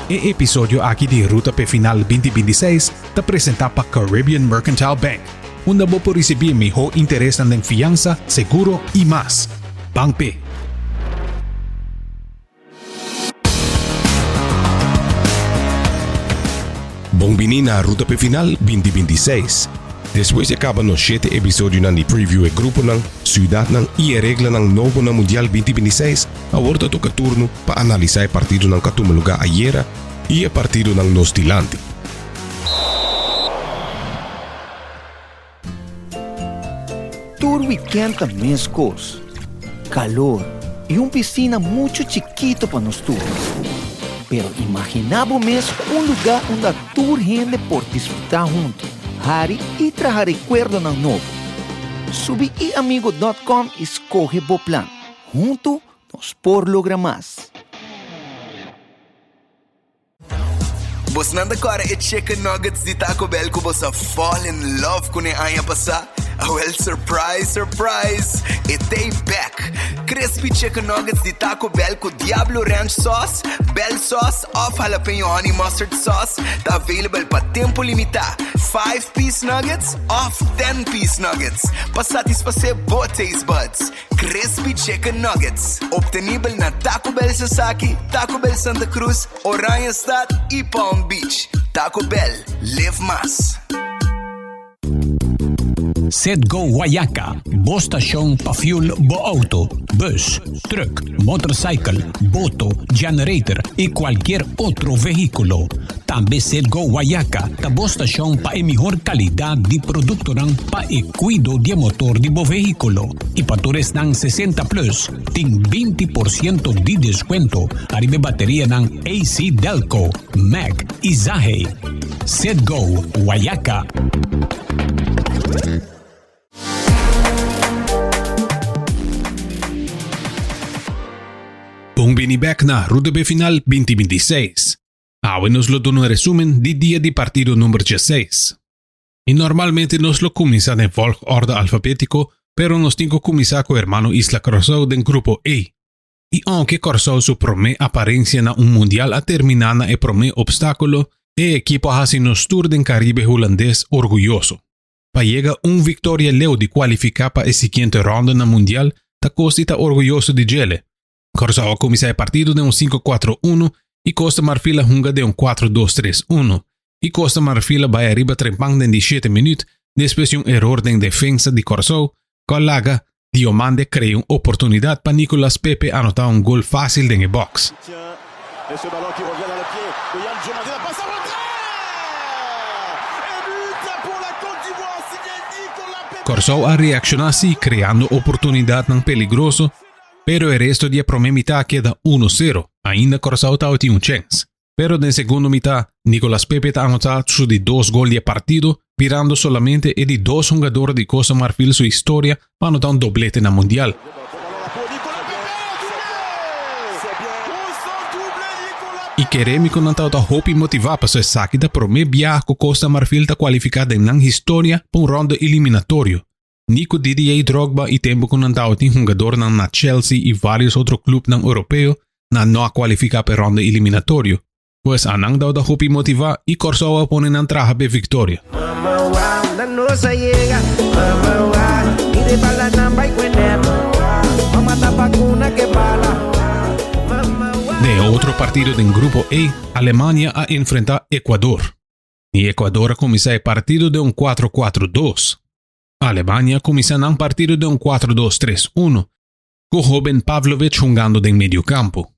E episodio aki di Ruta p'e Final 2026 ta presenta pa Caribbean Mercantile Bank, unda bo por ricibi e miho interesnan den fiansa, seguro y mas. Ban p'e! Bon bini na Ruta p'e Final 2026. Despues di a caba nos shete episodionan di preview e gruponan, ciudadnan y e reglanan nobo na Mundial 2026, Awor ta toca turno pa analisa e partidonan cu a tuma lugar ayera y e partidonan nos dilanti. Tur weekend ta mescos, calor y un piscina mucho chikito pa nos tur. Pero imagina bo mes un lugar unda tur hende por disfruta hunto, hari y traha recuerdonan nobo. Subi iamigo dot com y scoge bo plan. Huntu nos por logra mas. Bosnan ta kòrda e chicken nuggets di Taco Bell ku bos a fall in love kuné aña pasá? Awèl surprise surprise! E t'ei bèk! Crispy chicken nuggets di Taco Bell ku Diablo Ranch sauce, Bell sauce òf jalapeño honey mustard sauce ta available pa tempu limitá. Five-piece nuggets òf ten-piece nuggets pa satisfasé bo taste buds. Crispy Chicken Nuggets, obtenibel na Taco Bell Sasaki, Taco Bell Santa Cruz, Oranjestad y Palm Beach. Taco Bell, live mas. Citgo Guayaca, bo stashon pa fuel bo auto, bus, truck, motorcycle, boto, generator y cualkier otro vehiculo. Tambe Citgo Guayaca ta bo stashon pa e mihor calidad di productonan pa e Kuido di e motor di bo vehíkulo i pa tur esnan 60 plus tin 20 por siento di deskuento ariba e baterianan AC Delco, Mack i Zahe. Citgo Wayaca. Bon bini bek na Ruta Be Final 2026. Awe nos lo duna un resumen di dia di partido number 16. I normalmente nos lo kuminsá den volgorde alfabétiko, pero nos tin ku kuminsá ku hermano Isla Kòrsou den grupo E. I ounke Kòrsou su promé aparensia na un mundial a terminá na e promé opstákulo, e ekipo a hasi nos tur den Karibe Hulandes orguyoso. Pa yega un viktoria leu di kualifiká pa e siguiente rònda na mundial ta kos di ta orguyoso di djele. Kòrsou a kuminsá e partido den un sinku kuatro unu i Kosta Marfil a hunga den un kuatro dos tres unu. I Kosta Marfil a bai ariba trempan den di shete minüt despues di un eror den defensa di Kòrsou ku a laga Diomande krea un oportunidat pa Nicolas Pepe anotá un gol fásil den e bòks. Kòrsou a reakshoná sí kreando oportunidatnan peligroso, Pero e resto di e prome mitá a keda uno sero, ainda Kòrsou tabatin un chèns. Pero den segundo mitá, Nicolas Pepe ta anotá su di dos gol di e partido, birando solamente e di dos hungador di Costa Marfil su historia pa anotá un doblete na Mundial. I kere mi ku nan tabata hopi motivá pasobra esaki ta prome biaha ku Costa Marfil ta kualifiká den nan historia pa un rònda eliminatorio. Ni ku Didier Drogba i tempu ku nan tabatin hungadornan na Chelsea i vários otro klupnan europeo, nan no a kualifiká pa e ronda eliminatorio. Pues anan tabata hopi motivá i Kòrsou a pone nan traha pa e viktoria. Den e otro partido den grupo E, Alemania a enfrentá Ecuador. I Ecuador a kuminsá e partido den un kuatro kuatro dos. Alemania a kuminsá nan partido den un kuatro dos tres uno, ku hoben Pavlovic hungando den mediokampo.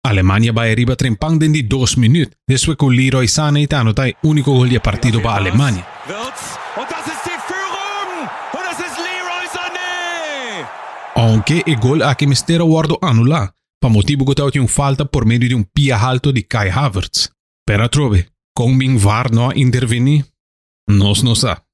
Alemania bai ariba trempan den di dos minüt, despues ku Leroy Sané ta anotá e úniko gol di e partido pa Alemania. Ounke e gol aki mester a wòrdu anulá, pa motibu ku tabatin un falta por medio di un pia halto di Kai Havertz. Pero atrobe, kon bin var no a intervení? Nos no sa.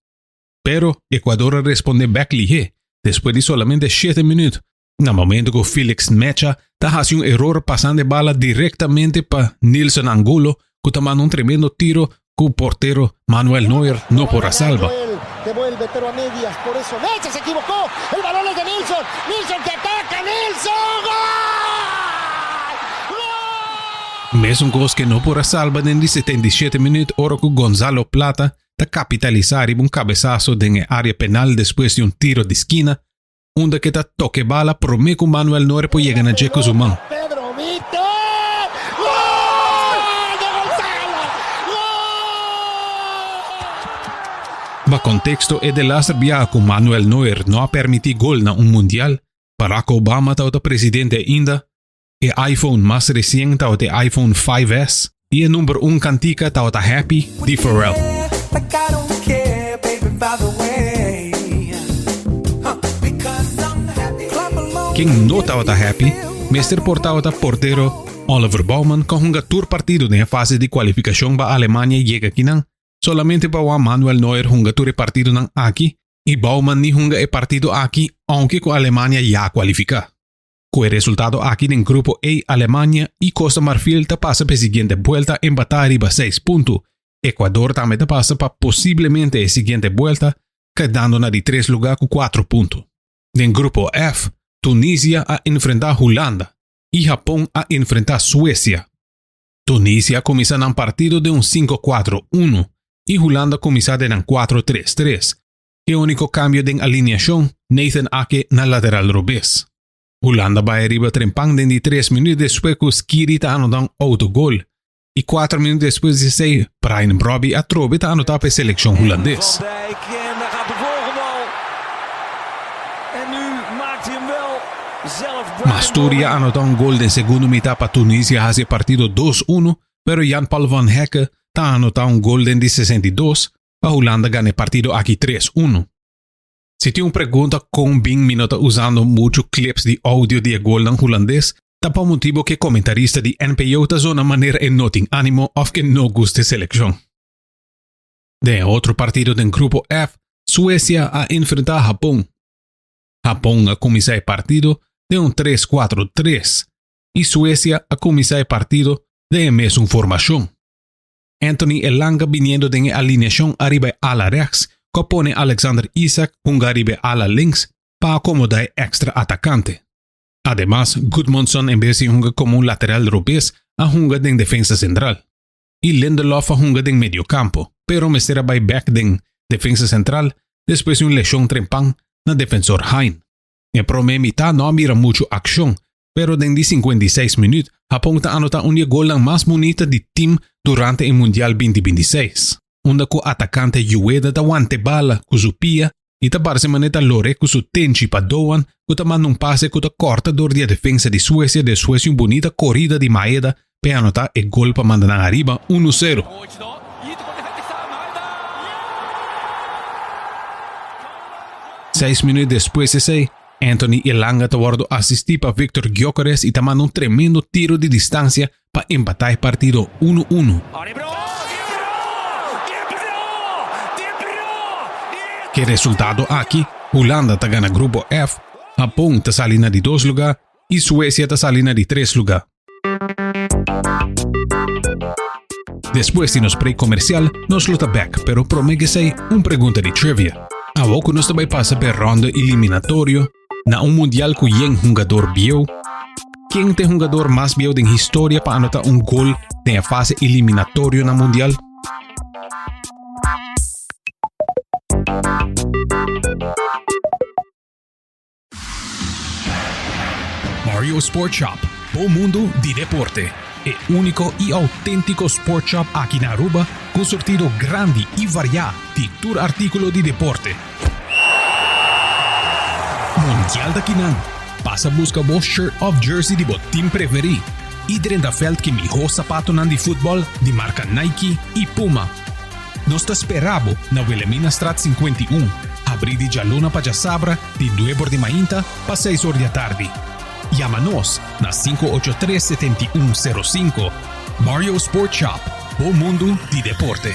Pero Ecuador a responde bek lihé, despues di solamente shete minuut, na momento ku Felix Mecha ta hasi un eror pasando e bala direktamente pa Nilson Angulo ku ta manda un tremendo tiro ku portero Manuel Neuer no por a salba. Mesun kos ke no por a salba den di 77 minuut ora ku Gonzalo Plata ta kapitalisá riba un kabesaso den e área penal despues di un tiro di skina, unda ke ta toka e bala promé ku Manuel Neuer por yega na dje ku su man. Pa konteksto e delaster biaha ku Manuel Neuer no a permití gol na un mundial, Barack Obama tabata presidente ainda, e iPhone mas resien tabata e iPhone 5S i e number un kantika tabata Happy di Pharrell. Ken no tabata happy mester por tabata portero Oliver Baumann ku a hunga tur partido den e fase di kualifikashon pa Alemania yega kinan solamente pa wak Manuel Neuer hunga tur e partidonan aki i Baumann ni hunga e partido aki ounke ku Alemania ya a kualifiká. Ku e resultado aki den grupo A Alemania i Costa Marfil ta pasa pa e siguiente buelta empatá riba seis punto. Ecuador tambe ta pasa pa posiblemente e siguiente buelta kedando na di tres lugá ku kuatro punto. Den grupo F Tunisia a enfrentá Hulanda i Hapon a enfrentá Suesia. Tunisia a kuminsá nan partido den un sinku kuatro unu i Hulanda a kuminsá den nan kuatro tres tres. E úniko kambio den alineashon, Nathan Ake na lateral robes. Hulanda bai ariba trempan den di tres minüt despues ku Skiri ta anotá un outogol i kuater minüt despues di esei Brian Brobbey atrobe ta anotá pa e selekshon hulandes. Mastouri a anotá un gol den segundo mitá pa Tunisia hasi e partido dos uno, pero Jan Paul van Hecke ta anotá un gol den di 62 pa Hulanda gana e partido aki tres uno. Si tin un pregunta kon bin mi no ta usando muchu clips di audio di e golnan hulandes, ta pa motibo ku e komentarista di NPO ta zona manera e no tin animo òf ke no gusta e selekshon. Den e otro partido den grupo F, Suecia a enfrentá Hapon. Hapon a kuminsá e partido den un tres kuatro tres i Suecia a kuminsá e partido den e mesun formashon. Anthony Elanga biniendo den e alineashon ariba e ala rechts ku a pone Alexander Isak hunga riba e ala links pa akomodá e èkstra atakante. Ademas, Gudmundsson en bes di hunga komo un lateral robes a hunga den defensa sentral. I Lindelof a hunga den mediokampo, pero mester a bai bèk den defensa sentral despues di un leshon trempan na defensor Hein. E promé mitá no a mira muchu akshon, pero den di 56 minüt Hapon ta anotá un di e golnan mas bunita di tim durante e Mundial 2026, unda ku atakante Ueda ta wanta e bala ku su pia i ta parse manera ta lor'é ku su tenchi pa Doan ku ta manda un pase ku ta kòrta dor di e defensa di Suesia despues di un bunita korida di Maeda p'e anotá e gol pa manda nan ariba unu sero. Seis minuut despues esei, Anthony Elanga ta wòrdu asistí pa Viktor Gyökeres i ta manda un tremendo tiro di distansia pa empatá e partido unu unu. Ke resultado aki, Hulanda ta gana grupo F, Hapon ta sali na di dos lugá i Suesia ta sali na di tres lugá. Despues di nos break komersial, nos lo ta bèk, pero promé ku esei, un pregunta di trivia. Awor ku nos ta bai pasa p'e ronda eliminatorio na un mundial ku yen hungador bieu, ken ta e hungador mas bieu den historia pa anota un gol den e fase eliminatorio na mundial? Mario Sport Shop, bo mundu di deporte. E úniko i outéntiko sport shop aki na Aruba ku surtido grandi i variá di tur artíkulo di deporte. Mundial ta kinan! Pasa buska bo shirt òf jersey di bo tim preferí i drenta vèlt ku e mihó sapatonan di futbòl di marka Nike i Puma. Nos ta spera bo na Wilhelminastraat 51, habrí di djaluna pa djasabra di nuebe or di mainta pa seis or di atardi. Yama nos na 583 71 05. Mario Sport Shop, bo mundu di deporte.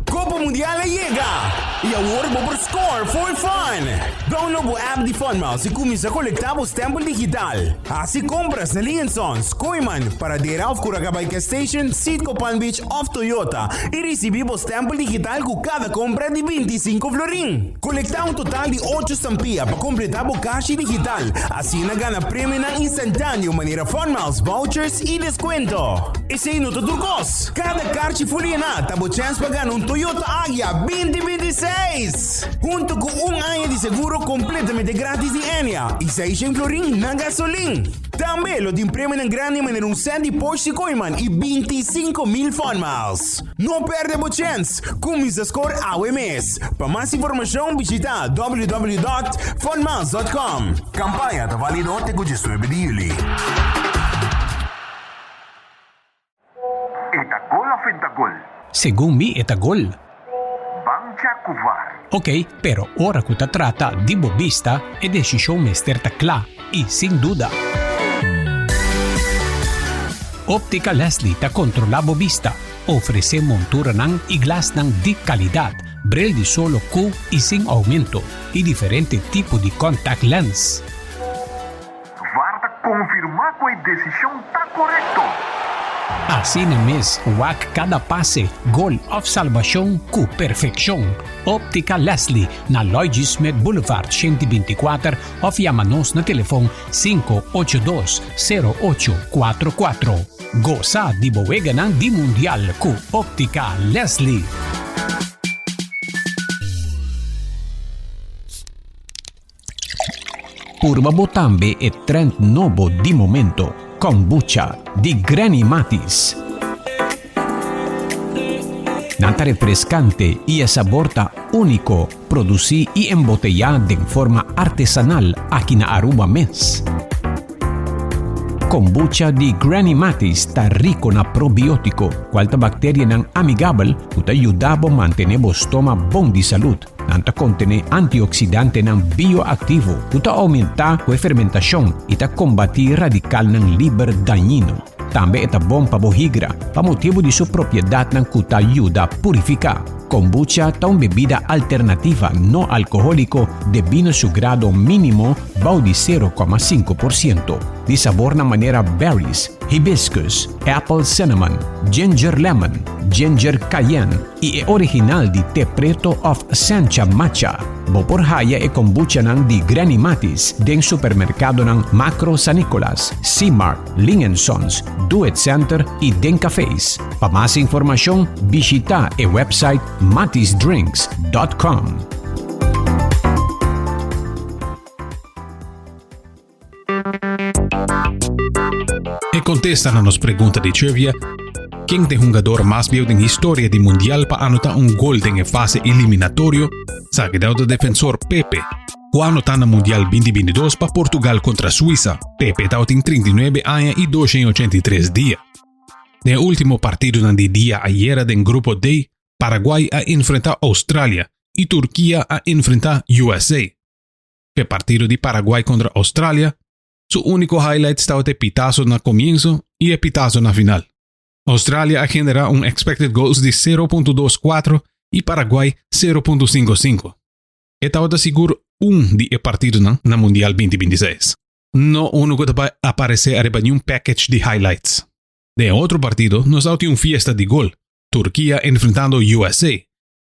Copa Mundial a yega! Y awor bo por score for fun! Download bo app di Funmiles y cuminsa colecta bo stempel digital. Haci compras na Lee Sons, Kooyman, Paradera of Curacabay Gas Station, Citgo Palm Beach of Toyota y ricibi bo stempel digital cu cada compra di 25 florin. Colecta un total di ocho stampia pa completa bo cashi digital, asina gana premionan instantaneo manera Funmiles, vouchers y descuento. Esey no ta tur cos! Cada carchi fuliena ta bo chens pa gana un Toyota Agya 2026! Hunto cu un aña di seguro completamente gratis di Enya y 600 florin na gasolin. Tambe lo tin premionan grandi manera un set di Porsche di Kooiman y 25,000 Fun Miles. No perde bo chens! Cuminsa score awe mes! Pa mas informacion bishita www.funmiles.com. Campaña ta valido te cu 19 di juli. E ta gol of e ta gol? Segun mi e ta gol. Ban cha cu var. Ok, pero ora cu ta trata di bo bista, e decision mester ta cla y sin duda. Optica Leslie ta controla bo bista, ofrece monturanan y glasnan di calidad, bril di solo cu y sin aumento y diferente tipo di contact lens. Var ta konfirmá ku e desishon ta korekto. Asina mes, wak kada pase, gol òf salbashon ku perfekshon. Óptica Leslie na Lloyd G. Smith Boulevard 124 òf yama nos na telefon 582 0844. Gosa di bo weganan di Mundial ku Óptica Leslie. Purba bo tambe e trend nobo di momento, Kombucha di Granny Matis. Nan ta refrescante y e sabor ta unico, produci y embotella den forma artesanal aki na Aruba mes. Kombucha di Granny Matis ta rico na probiotico, cual ta bacterianan amigabel cu ta yuda bo mantene bo stoma bon di salud. Nan ta kontené antioksidantenan bioaktivo ku ta oumentá ku e fermentashon i ta kombatí radikalnan liber dañino. Tambe e ta bon pa bo higra pa motibu di su propiedatnan ku ta yuda purifiká. Kombucha ta un bebida alternativa no alkohóliko debí na su grado mínimo bou di 0,5%, di sabornan manera berries, hibiscus, apple cinnamon, ginger lemon, ginger cayenne i e original di te preto of sencha matcha. Bo por haya e kombuchanan di Granny Matis den supermerkadonan Makro San Nicolas, C-Mart, Ling and Sons, Do It Center i den cafés. Pa mas informashon bishita e website matisdrinks.com. E kontesta na nos pregunta di trivia, Ken ta e hungador mas bieu den historia di Mundial pa anota un gol den e fase eliminatorio? Sa keda ta defensor Pepe, ku a anota na Mundial 2022 pa Portugal kontra Suisa. Pepe tabatin 39 aña i 283 dia. Den e ultimo partidonan di dia ayera den Grupo D, Paraguay a enfrenta Australia i Turkia a enfrenta USA. P'e partido di Paraguay kontra Australia, su úniko highlights tabata e pitazo na komienso i e pitazo na final. Australia a generá un expected goals di 0.24 i Paraguay 0.55. E tabata sigur un di e partidonan na Mundial 2026. No unu ku ta bai aparesé ariba niun package di highlights. Den e otro partido nos tabatin un fiesta di gol, Turkia enfrentando USA.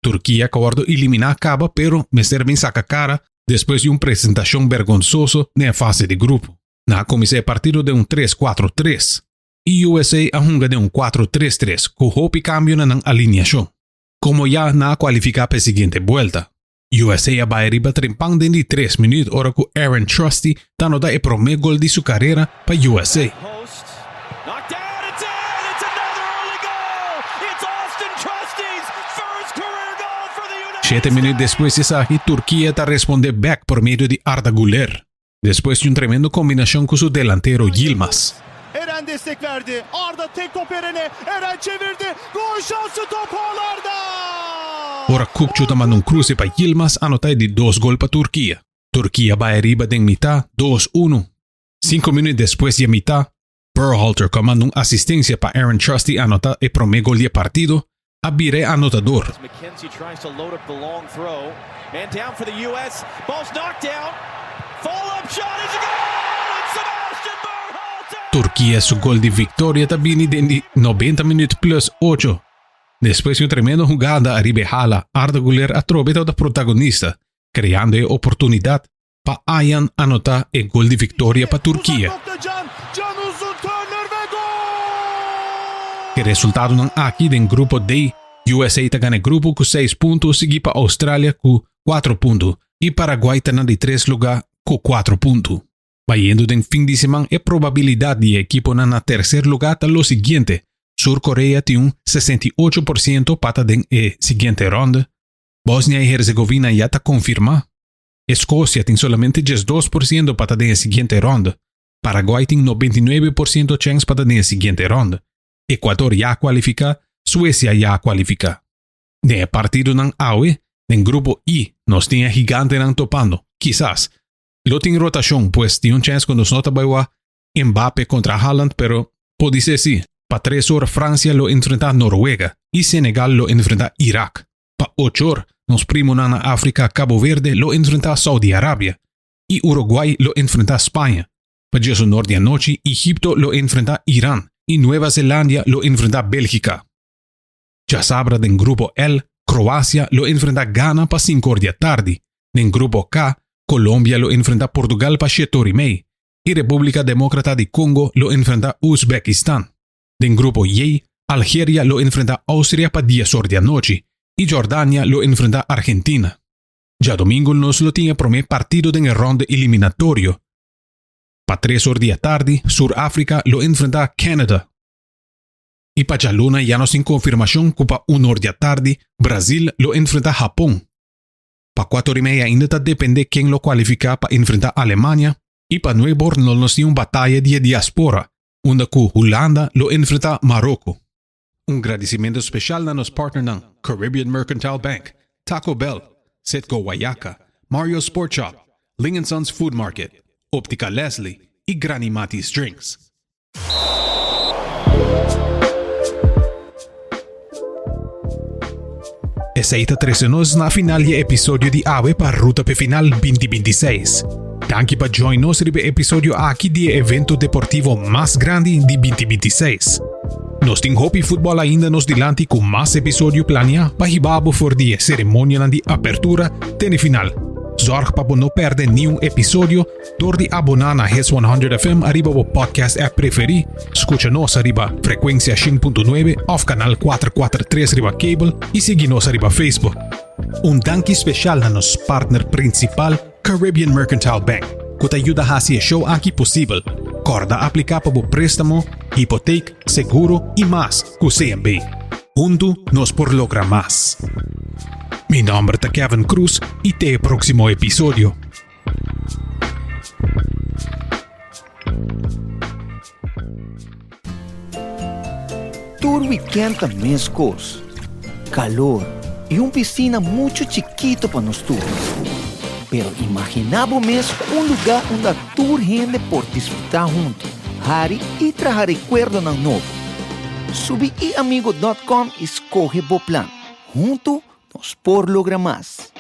Turkia ka wòrdu eliminá kaba pero mester bin saka kara despues di un presentashon bergonsoso den e fase di grupo. Nan a kuminsá e partido den un tres kuatro tres i USA a hunga den un kuatro tres tres ku hopi kambio na nan aliniashon. Komo ya nan a kualifiká pa e siguiente buelta. USA a bai riba trempan den di tres minüt ora ku Aaron Trusty ta anotá e promé gol di su karera pa USA. Shete minüt despues di esaki Turkia ta respondé bèk por medio di Arda Güler. Despues di un tremendo kombinashon ku su delantero Yilmaz. Eren destek verdi. Arda tek top Eren'e. Eren çevirdi. Gol şansı top ağlarda! Ora Kökçü ta manda un kruse pa Yilmaz anota e di dos gol pa Turkia. Turkia bai ariba den mitá dos unu. Sinku minüt despues di e mitá, Berhalter ku a manda un asistensia pa Aaron Trusty anota e promé gol di e partido. a bira e anotador. Turkia su gol di victoria ta bini den di 90 minuut plus 8. Despues di un tremendo hugada ariba e hala, Arda Guler atrobe tabata protagonista, creando e oportunidad pa Ayan anota e gol di victoria pa Turkia. E resultadonan aki den grupo D, USA ta gana e grupo cu seis punto, sigui pa Australia cu cuatro punto y Paraguay ta na di tres luga cu cuatro punto. Bayendo den fin di siman e probabilidad di e ekiponan na tercer luga ta lo siguiente, Sur Korea tin un 68% pa ta den e siguiente ronde, Bosnia y Herzegovina ya ta confirma, Escocia tin solamente 12% pa ta den e siguiente ronde, Paraguay tin 99% chens pa ta den e siguiente ronde, Ecuador ya a cualifica, Suecia ya a cualifica. Den e partidonan awe, den grupo I, nos tin e gigantenan topando, kisas. Lo tin rotacion, pues tin un chens cu nos no ta bay wak Mbappe contra Haaland, pero podise si. Pa tres or Francia lo enfrenta Noruega y Senegal lo enfrenta Irak. Pa ocho or nos primonan na Africa Cabo Verde lo enfrenta Saudi Arabia y Uruguay lo enfrenta Spaña. Pa diesunor di anochi Egipto lo enfrenta Iran y Nueva Zelandia lo enfrenta Belgica. Djasabra den grupo L, Croacia lo enfrenta Ghana pa sinku or di atardi. Den grupo K, Colombia lo enfrenta Portugal pa shete or i mei y Republica Democrata di Congo lo enfrenta Uzbekistan. Den grupo J, Algeria lo enfrenta Austria pa dies or di anochi y Jordania lo enfrenta Argentina. Djadomingo nos lo tin e prome partido den e ronde eliminatorio. Pa tres or di atardi, Sur Africa lo enfrenta Canada. Y pa djaluna ya nos tin confirmacion cu pa un or di atardi Brazil lo enfrenta Japon. Pa cuater y mei ainda ta depende ken lo cualifica pa enfrenta Alemania y pa nuebe or lo nos tin un bataya di e diaspora unda cu Hulanda lo enfrenta Maroko. Un gradicimento special na nos partnernan Caribbean Mercantile Bank, Taco Bell, Citgo Wayaca, Mario's Sport Shop, Ling and Sons Food Market, Optica Leslie y Granny Matty's Drinks. Esei ta trese nos na final di e episodio di awe pa Ruta p'e Final 2026. Danki pa join nos riba e episodio aki di e evento deportivo mas grandi di 2026. Nos tin hopi futbòl ainda nos dilanti ku mas episodio planiá pa hiba bo for di e seremonianan di apertura te na e final. Zorg pa bo no pèrdè niun episodio Dor di aboná na Hits 100 FM ariba bo podcast app preferí, skucha nos ariba frekuensia 100.9 òf kanal 443 riba kabel i sigui nos ariba Facebook. Un danki speshal na nos partner prinsipal Caribbean Mercantile Bank, ku ta yuda hasi e show aki posibel. Kòrda apliká pa bo préstamo, hipotek, seguro i mas ku CMB. Huntu nos por logra mas. Mi nòmber ta Kevin Cruz i te e próksimo episodio. Tur weekend ta mescos. Calor y un piscina mucho chikito pa nos tur. Pero imagina bo mes un lugar unda tur hende por disfruta hunto, hari y traha recuerdonan nobo. Subi iamigo dot com y scoge bo plan. Hunto nos por logra mas.